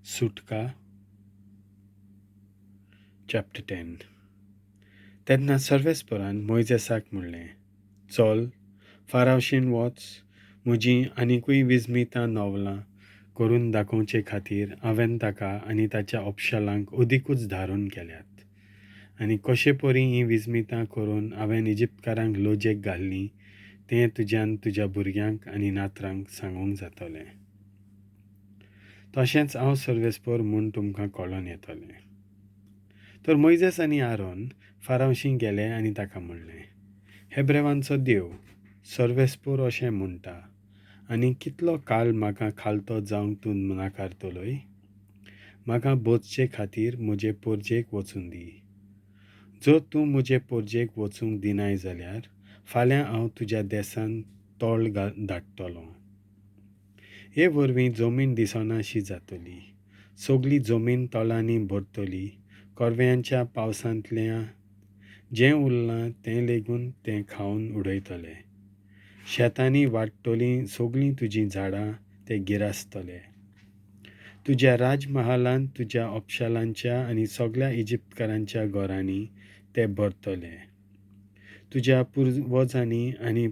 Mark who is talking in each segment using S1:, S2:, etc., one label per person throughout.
S1: सुटका चॅप्टर 10. तेन्ना सर्वेस्परान मोयजेसाक म्हणलें, चल फारावशीन वच, म्हजीं आनिकूय विजमितां नवलां करून दाखोवचे खातीर हांवें ताका आनी ताच्या अपशलांक अदिकूच धारून केल्यात. आनी कशे परी हीं विजमितां करून हांवें इजिप्तकारांक लजेक घाल्लीं तें तुज्यान तुज्या भुरग्यांक आनी नातरांक सांगूंक जातलें. तशेंच हांव सर्वेस्पर म्हूण तुमकां कळोन येतलें. तर मोयजेस आनी आरोन फारावशी गेले आनी ताका म्हणलें, हेब्रेवांचो देव सर्वेस्पोर अशें म्हणटा, आनी कितलो काळ म्हाका खालतो जावंक तूं नाकारतलोय? म्हाका बोचचे खातीर म्हजे पोरजेक वचूं दी. जर तूं म्हजे पोरजेक वचूंक दिनाय जाल्यार फाल्यां हांव तुज्या देसान तोळ धाडटलो. हे वरवीं जमीन दिसनाशी जातली, सगली जमीन तळांनी भरतली. korव्यांच्या पावसांतल्या जें उरलां तें लेगून तें खावन उडयतले. शेतांनी वाडटलीं सगलीं तुजीं झाडां ते गिरासतले. तुज्या राजमहालांत, तुज्या अपशालांच्या आनी सगल्या इजिप्तकारांच्या घरांनी ते भरतले. तुज्या पुर्वजांनी आनी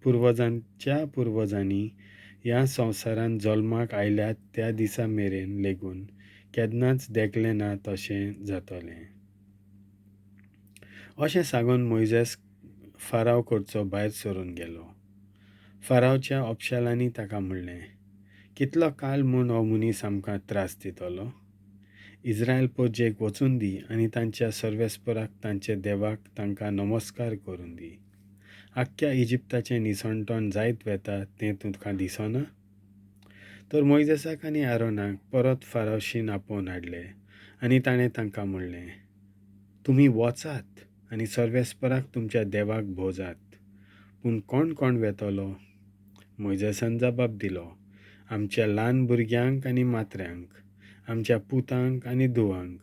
S1: पुर्वजांच्या पुर्वजांनी ह्या संवसारांत जल्माक आयल्यात त्या दिसा मेरेन लेगून केन्नाच देखलें ना तशें जातलें. अशें सांगून मोयजेस फाराव कडचो भायर सरून गेलो. फारावच्या अपशालांनी ताका म्हणलें, कितलो काळ म्हूण हो मनीस आमकां त्रास दितलो? इस्रायल पोरजेक वचून दी आनी तांच्या सर्वेस्पराक, तांच्या देवाक तांकां नमस्कार करून दी. आख्ख्या इजिप्ताचें निसणटण जायत वेता तें तुमकां दिसना? तर मोयजेसाक आनी आरोनाक परत फारावशीन आपोवन हाडले आनी ताणें तांकां म्हणलें, तुमी वचात आनी सर्वेस्पराक तुमच्या देवाक भोजात. पूण कोण कोण वेतलो? मोयजेसान जबाब दिलो, आमच्या ल्हान भुरग्यांक आनी मात्र्यांक, आमच्या पुतांक आनी धुवांक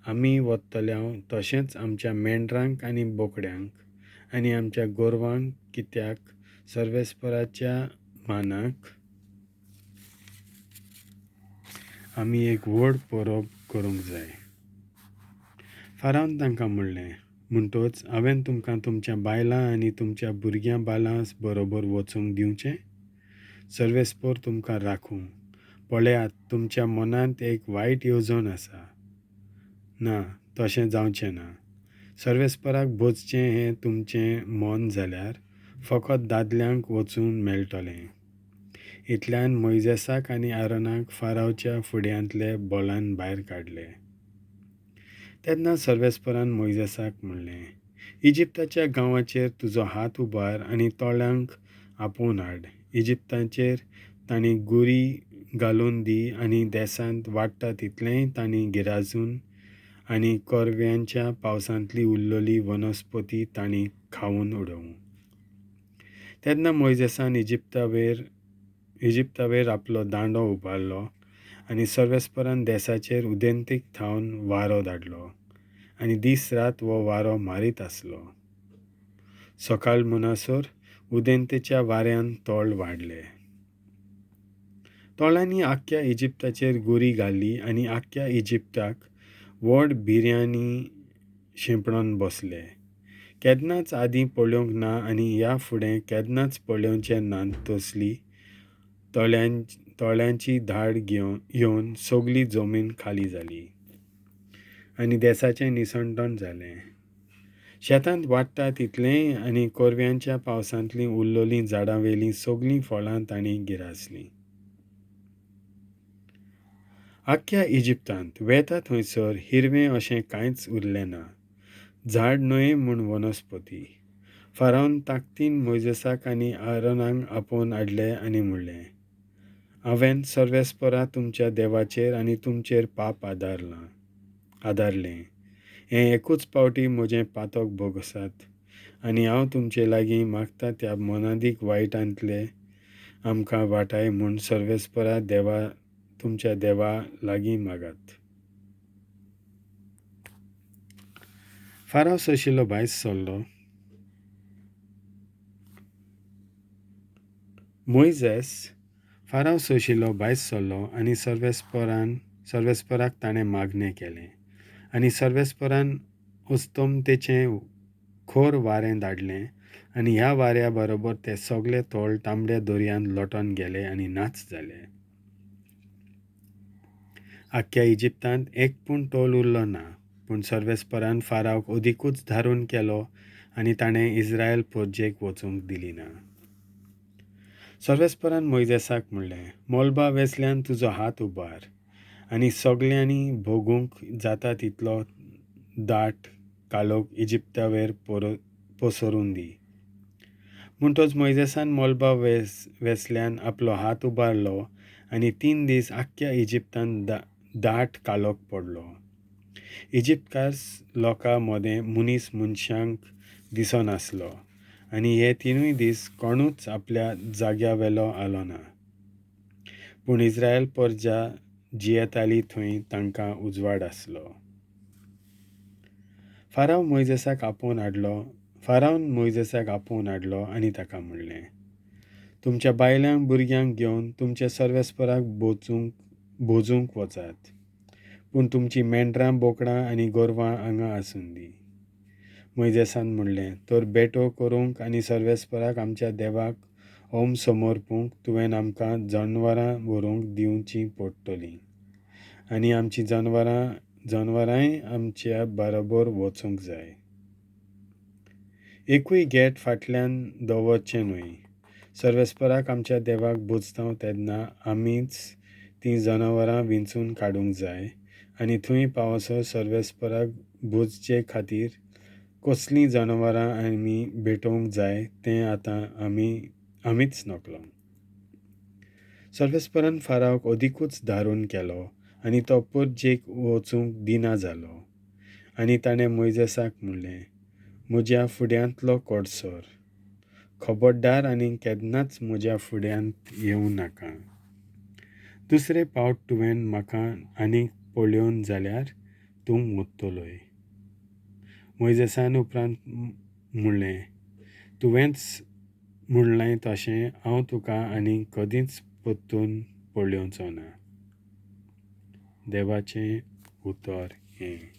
S1: आमी वतल्या, तशेंच आमच्या मेंढरांक आनी बोकड्यांक आनी आमच्या गोरवांक, कित्याक सर्वेस्पराच्या मानाक आमी एक व्हड परब करूंक जाय. फारावन तांकां म्हणलें, म्हणटच हांवें तुमकां तुमच्या बायलां आनी तुमच्या भुरग्यां बालां बरोबर वचूंक दिवचें? सर्वेस्पर तुमकां राखूं. पळयात, तुमच्या मनांत एक वायट येवजण आसा. ना, तशें जावचें ना. सर्वेस्पराक भोजचें हें तुमचें मन जाल्यार फकत दादल्यांक वचूंक मेळटलें. इतल्यान मोयजेसाक आनी आरोनाक फारावच्या फुड्यांतले बोलान भायर काडले. तेन्ना सर्वेस्परान मोयजेसाक म्हणलें, इजिप्ताच्या गांवाचेर तुजो हात उबार आनी तोळ्यांक आपोवन हाड. इजिप्ताचेर तांणी गुरी घालून दी आनी देसांत वाडटा तितलेंय तांणी गिराजून आनी korव्यांच्या पावसांतली उरलेली वनस्पती तांणी खावन उडोवं. तेन्ना मोयजेसान इजिप्तावेर आपलो दांडो उबारलो आनी सर्वेस्परान देसाचेर उदेंतीक थावन वारो धाडलो आनी दीस रात हो वारो मारीत आसलो. सकाळ म्हणसर उदेंतेच्या वाऱ्यान तोळ वाडले. तोळांनी आख्ख्या इजिप्ताचेर गुरी घाली आनी आख्ख्या इजिप्ताक व्हड भिऱ्यांनी शिंपडून बसले. केन्नाच आदीं पळोवंक ना आनी ह्या फुडें केन्नाच पळोवचें ना तसली तोळ्यांची धाड घेवन येवन सगली जमीन खाली जाली आनी देसाचें निसणटण जालें. शेतांत वाडटा तितलेंय आनी korव्यांच्या पावसांतलीं उरलेलीं झाडां वेलीं सगलीं फळां तांणी गिरासलीं. आख्ख्या इजिप्तांत वेता थंयसर हिरवें अशें कांयच उरलें ना, झाड न्हय म्हूण वनस्पती. फारावन ताकदीन मोयजेसाक आनी आरोनाक आपोवन हाडले आनी म्हणलें, हांवें सर्वेस्परा तुमच्या देवाचेर आनी तुमचेर पाप आदारलें. हें एकूच पावटी म्हजें पातक भोगसात आनी हांव तुमचे लागीं मागता त्या मनादीक वायटांतले आमकां वाटाय म्हूण सर्वेस्परा देवा तुमच्या देवा लागीं मागात. फाराव सोशिल्लो भायर सरलो. मोयजेस फाराव सोशिलो भायर सरलो आनी सर्वेस्पराक ताणें मागणें केलें आनी सर्वेस्परान अस्तमतेचें खोर वारें धाडलें आनी ह्या वाऱ्या बरोबर ते सगळे तोल तांबड्या दर्यांत लोटोन गेले आनी नाच जाले. आख्ख्या इजिप्तांत एक पूण तोल उरलो ना. पूण सर्वेस्परान फारावक अदिकूच धारून केलो आनी ताणें इस्रायल परजेक वचूंक दिली ना. सर्वेस्परान मोयजेसाक म्हणलें, मोलबा वेसल्यान तुजो हात उबार आनी सगल्यांनी भोगूंक जाता तितलो दाट काळोख इजिप्तावेर पसरून दी. म्हणटच मोयजेसान मोलबा वेसल्यान आपलो हात उबारलो आनी 3 दीस आख्ख्या इजिप्तांत दाट काळोख पडलो. इजिप्तकार लोकां मदें मनीस मनशांक दिसनासलो आनी हे 3 दीस कोणूच आपल्या जाग्या वेलो आलो ना. पूण इस्रायल परजा जियेताली थंय तांकां उजवाड आसलो. फारावन मोयजेसाक आपोवन हाडलो आनी ताका म्हणलें, तुमच्या बायलांक भुरग्यांक घेवन तुमच्या सर्वेस्पराक भोजूंक वचात, पूण तुमची मेंढरां बोकडां आनी गोरवां हांगा आसून दी. मोयजेसान म्हणलें, तर बेटो करूंक आनी सर्वेस्पराक आमच्या देवाक होम समर्पूंक तुवें आमकां जनवरां व्हरूंक दिवचीं पडटलीं आनी आमचीं जनवरांय आमच्या बरोबर वचूंक जाय. एकूय गेट फाटल्यान दवरचें न्हय. सर्वेस्पराक आमच्या देवाक भोजता तेन्ना आमीच तीं जनावरां विंचून काडूंक जाय आनी थंय पावसो सर्वेस्पराक भोजचे खातीर कसलीं जनावरां आमी भेटोवंक जाय तें आतां आमीच नकलो. सर्वेस्परान फारावक अदिकूच धारून केलो आनी तो परजेक वचूंक दिना जालो. आनी ताणें मोयजेसाक म्हणलें, म्हज्या फुड्यांतलो कडसर, खबरदार आनी केन्नाच म्हज्या फुड्यांत येवं नाका. दुसरे पावट तुवें म्हाका आनीक पळोवन जाल्यार तूं मोत्तलोय. मोयजेसान उपरांत म्हणलें, तुवेंच म्हणलें तशें हांव तुका आनी कदींच परतून पळोवचो ना. देवाचें उतर हें.